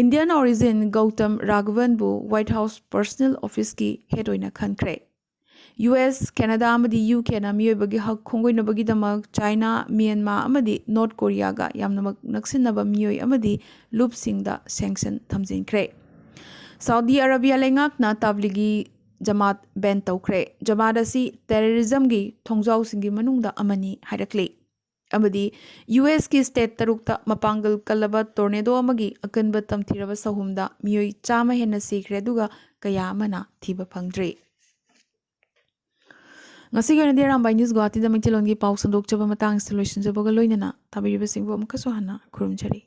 Indian origin Gautam Raghavanꯕꯨ White House personal officeꯀꯤ head ꯑꯣꯏꯅ ꯈꯟꯈ꯭ꯔꯦ꯫ US, Canada ꯑꯃꯗꯤ UKꯅ ꯃꯤꯑꯣꯏꯕꯒꯤ ꯍꯛ ꯈꯣꯡꯒꯣꯏꯅꯕꯒꯤꯗꯃꯛ ꯆꯥꯏꯅꯥ, ꯃ꯭ꯌꯥꯟꯃꯥꯔ ꯑꯃꯗꯤ ꯅꯣꯔꯠ ꯀꯣꯔꯤꯌꯥꯒ ꯌꯥꯝꯅꯃꯛ ꯅꯛꯁꯤꯟꯅꯕ ꯃꯤꯑꯣꯏ ꯑꯃꯗꯤ ꯂꯨꯞꯁꯤꯡꯗ sanction ꯊꯝꯖꯤꯟꯈ꯭ꯔꯦ꯫ ꯁꯥꯎꯗꯤ ꯑꯔꯥꯕꯤꯌꯥ ꯂꯩꯉꯥꯛꯅ ꯇꯕ꯭ꯂꯤꯒꯤ ꯖꯃꯥꯠ ban ꯇꯧꯈ꯭ꯔꯦ꯫ ꯖꯃꯥꯠ ꯑꯁꯤ terrorismꯒꯤ ꯊꯣꯡꯖꯥꯎꯁꯤꯡꯒꯤ ꯃꯅꯨꯡꯗ ꯑꯃꯅꯤ ꯍꯥꯏꯔꯛꯂꯤ꯫ ꯑꯃꯗꯤ ꯌꯨ ꯑꯦꯁꯀꯤ ꯁ꯭ꯇꯦꯠ ꯇꯔꯨꯛꯇ ꯃꯄꯥꯡꯒꯜ ꯀꯜꯂꯕ ꯇꯣꯔꯅꯦꯗꯣ ꯑꯃꯒꯤ ꯑꯀꯟꯕ ꯇꯝꯊꯤꯔꯕ ꯁꯥꯍꯨꯝꯗ ꯃꯤꯑꯣꯏ ꯆꯥꯝꯃ ꯍꯦꯟꯅ ꯁꯤꯈ꯭ꯔꯦ, ꯑꯗꯨꯒ ꯀꯌꯥ ꯑꯃꯅ ꯊꯤꯕ ꯐꯪꯗ꯭ꯔꯤ꯫ ꯉꯁꯤꯒꯤ ꯑꯣꯏꯅꯗꯤ ꯑꯔꯥꯝꯕꯥꯏ ꯅ꯭ꯌꯨꯁ ꯒꯨꯋꯥꯍꯥꯇꯤꯗ ꯃꯩꯇꯩꯂꯣꯟꯒꯤ ꯄꯥꯎ ꯁꯟꯗꯣꯛꯆꯕ ꯃꯇꯥꯡ ꯑꯁꯤꯗ ꯂꯣꯏꯁꯤꯟꯖꯕꯒ ꯂꯣꯏꯅꯅ ꯇꯥꯕꯤꯔꯤꯕꯁꯤꯡꯕꯨ ꯑꯃꯨꯛꯀꯁꯨ ꯍꯟꯅ ꯈꯨꯔꯨꯝꯖꯔꯤ꯫